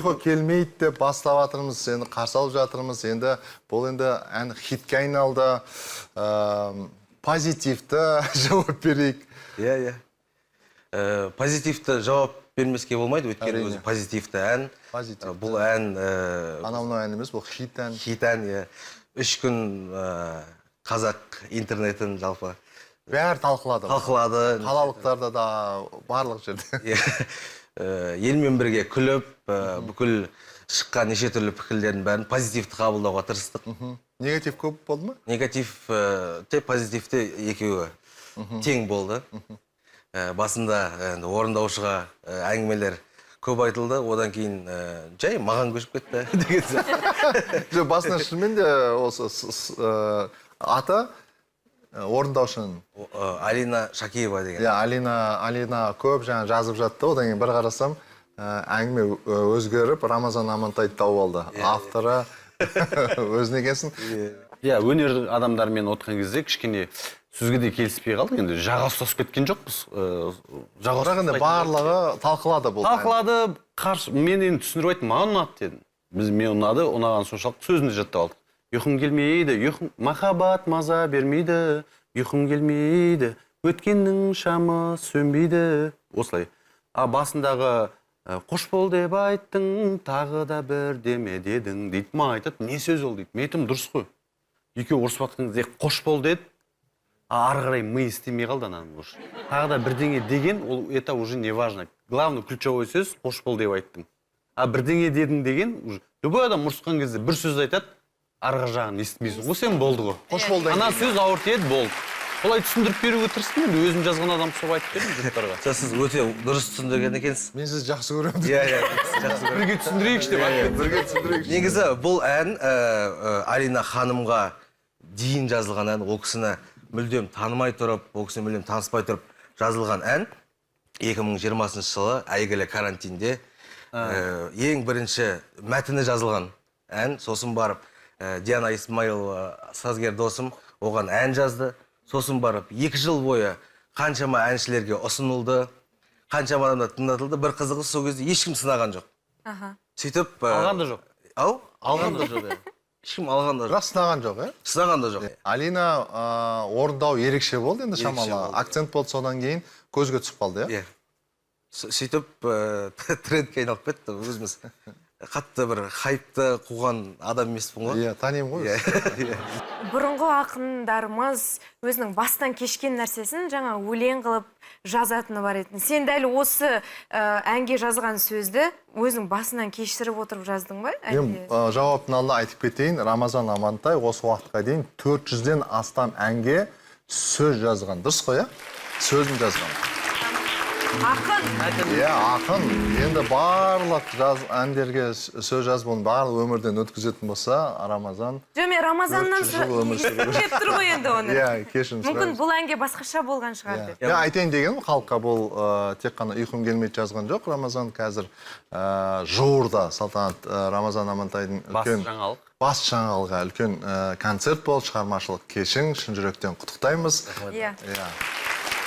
Ұйқы келмейді деп бастап жатырмыз, енді қарсы алып жатырмыз. Енді бұл енді ән хитке айналды. Позитивті жауап берейік. Иә, позитивті жауап бермеске болмайды, өйткені Әрине. өзі позитивті ән. Позитивті. Бұл ән Анау мынау ән емес, бұл хит ән. Хит ән, иә. 3 күн қазақ интернетін жалпы Бәрі талқылады. талқылады. Қалалықтарда да, барлық жерде. Иә. Елмен бірге күліп, бүкіл шыққан неше түрлі пікірлердің бәрін позитивті қабылдауға тырыстық. Негатив көп болды ма? Негатив те, позитивті, екеуі тең болды. Басында енді орындаушыға әңгімелер көп айтылды, одан кейін жай маған көшіп кетті деген сияқты. Жоқ, басында шынымен де осы аты орындаушының? Алина Шакиева деген. Иә, Алина көп жаңа жазып жатты. Одан кейін бір қарасам, әңгіме өзгеріп, Рамазан Амантайды тауып алды. Авторы өзің екенсің. Иә, өнер адамдарымен отырған кезде кішкене сөзге де келіспей қалдық. Енді жаға ұстасып кеткен жоқпыз. Жаға Бірақ енді ұстаспайтын- барлығы талқылады бұл әнді. Талқылады, қарсы. Мен енді түсіндіріп айттым, маған ұнады дедім. Біз мен ұнады, ұнаған соншалықты, сөзін де жаттап алдық. Ұйқым келмейді, ұйқым, махаббат маза бермейді, ұйқым келмейді, өткеннің шамы сөнбейді. Осылай. А басындағы «Қош бол деп айттың, тағы да бірдеме дедің» дейді. Маған айтады: «Не сөз ол?» – дейді. Мен айтамын: «Дұрыс қой». Екеуі ұрысып жатқан кезде «Қош бол» деді, а ары қарай ми істемей қалды ананың уже. Тағы да бірдеңе деген ол, это уже не важно. Главный, ключевой сөз: «Қош бол деп айттың». А «бірдеңе дедің» деген уже, любой адам ұрысқан кезде бір сөз айтады, арғы жағын естімейсің ғой сен, болды ғой. Қош болдан Ана кейін. сөз ауыр тиеді, болды. Солай түсіндіріп беруге тырыстым. Енді өзім жазған адам сол, айтып бердім жұрттарға. Жоқ, сіз өте дұрыс түсіндірген екенсіз. Мен сізді жақсы көремін. Иә, жақсы көремін. Бірге түсіндірейікші деп айтып кеттім. Бірге түсіндірейікші. Негізі бұл ән Алина ханымға дейін жазылған ән. Ол кісіні мүлдем танымай тұрып, ол кісіні мүлдем таныспай тұрып жазылған ән. 2020 жылы әйгілі карантинде ең бірінші мәтіні жазылған ән. Сосын барып Диана Исмаилова, сазгер досым, оған ән жазды. Сосын барып 2 жыл бойы қаншама әншілерге ұсынылды, қаншама адамдар тыңдатылды. Бір қызығы, сол кезде ешкім сынаған жоқ. Сөйтіп Алған да жоқ. Ау. Алған да жоқ, иә. Ешкім алған да жоқ. Бірақ сынаған жоқ, иә? Сынаған да жоқ. Алина орындау ерекше болды енді. Ерекше Шамалы болды. акцент болды, содан кейін көзге түсіп қалды, иә. Иә. Сөйтіп трендке айналып кетті. Өзіміз қатты бір хайпты қуған адам емеспін ғой. Иә, танимын ғой. Иә. Бұрынғы ақындарымыз өзінің бастан кешкен нәрсесін жаңа өлең қылып жазатыны бар еді. Сен дәл осы әнге жазған сөзді өзің басынан кешіріп отырып жаздың ба, Мен әлде? Жауаптың алдында айтып кетейін: Рамазан Амантай осы уақытқа дейін 400-ден астам әнге сөз жазған, дұрыс қой, иә? Сөзін жазған. Ақын. Иә, ақын. Енді барлық әндерге сөз жазып, оның барлық өмірден өткізетін болса Рамазан Жоқ, мен Рамазаннан 400 жыл өмір сүру керек. естіп тұр ғой енді оны. Иә, кешірім Мүмкін, сұраймыз. бұл әнге басқаша болған шығар деп. Мен айтайын дегенім, халыққа бұл тек қана «Ұйқым келмейді» жазған жоқ Рамазан. Қазір жуырда салтанат Рамазан Амантайдың Бас үлкен жаңалық. Бас жаңалығы, үлкен концерт болды, шығармашылық кешің. Шын жүректен құттықтаймыз. Иә. Иә.